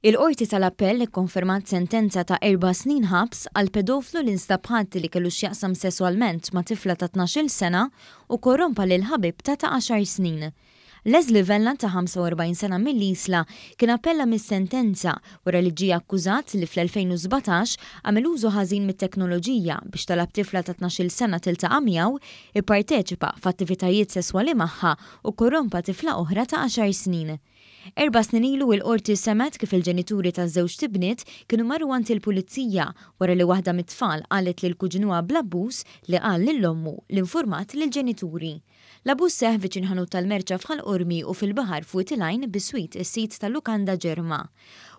Il-Qorti tal-Appell ikkonfermat sentenza ta' erba' snin ħabs għal pedoflu li nstab ħati li kellu x'jaqsam sesswalment ma' tifla ta' 12-il sena u korrompa lil ħabibta ta' għaxar snin. Leslie Vella ta' 45 sena mill-Isla kien appella mis-sentenza wara li ġie akkużat li fl-2017 għamel użu ħażin mit-teknoloġija biex talab tifla ta' 12-il sena tiltaqa' miegħu, ipparteċipa f'attivitajiet sesswali magħha u kkorrompa tifla oħra ta' għaxar snin. Erba' snin ilu il-Qorti semgħet kif il-ġenituri taż-żewġt ibniet kienu marru għand il-Pulizija wara li waħda mit-tfal qalet lil kuġinuha bl-abbuż li qal lil ommu li nfurmat lill-ġenituri. L-abbuż seħħ viċin ħanut tal-merċa f'Ħal Qormi u fil-baħar f'Wied il-Għajn biswit is-sit tal-lukanda Ġerma.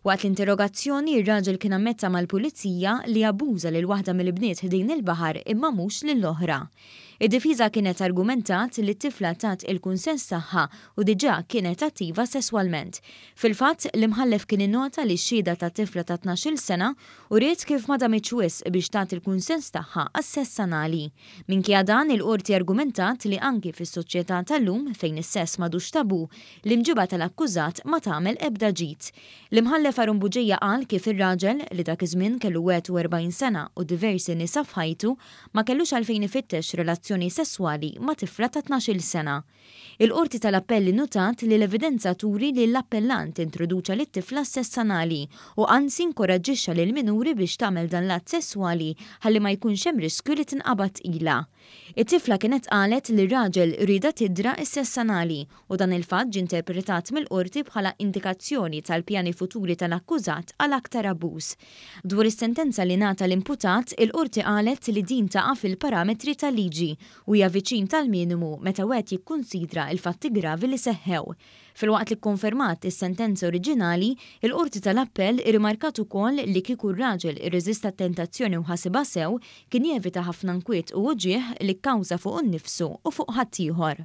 Waqt l-interrogazzjoni, ir-raġel kien ammetta mal-Pulizija li abbuża lil waħda mill-bniet ħdejn il-baħar imma mhux lill-oħra. Id-difiża kienet argumentat li t-tifla tat il-kunsens tagħha u diġà kienet attiva sesswalment. Fil-fatt, l-Imħallef kien innota li x-xhieda tat-tifla ta' 12-il sena uriet kif ma damitx wisq biex tagħti l-kunsens tagħha għas-sess anali. Minkejja dan, il-Qorti argumentat li anki fis-soċjetà tal-lum fejn is-sess m'għadux tabù, l-imġiba tal-akkużat ma tagħmel ebda ġid. L-Imħallef Aaron Bugeja qal kif ir-raġel, li dak iż-żmien kellu 41 sena u diversi nisa f'ħajtu, ma kellux għalfejn ifittex relazzjoni sesswali ma' tifla ta' 12-il sena. Il-Qorti tal-Appell innutat li l-evidenza turi li l-appellant introduċa lit-tifla s-sess anali u anzi inkoraġġixxa lill-minuri biex tagħmel dan l-att sesswali ħalli ma jkunx hemm riskju li tinqabad tqila. It-tifla kienet qalet li r-raġel riedha tidra s-sess anali u dan il-fatt ġie interpretat mill-Qorti bħala indikazzjoni tal-pjani futuri tal-akkużat għal aktar abbuż. Dwar is-sentenza li ngħata l-imputat, il-Qorti qalet li din taqa' fil-parametri tal-liġi u hija viċin tal-minimu meta wieħed jikkunsidra l-fatti gravi li seħħew. Filwaqt li kkonfermat is-sentenza oriġinali, il-Qorti tal-Appell irrimarkat ukoll li kieku r-raġel irreżista t-tentazzjoni u ħasibha sew, kien jevita ħafna nkwiet u uġigħ li kkawża fuqu nnifsu u fuq ħaddieħor.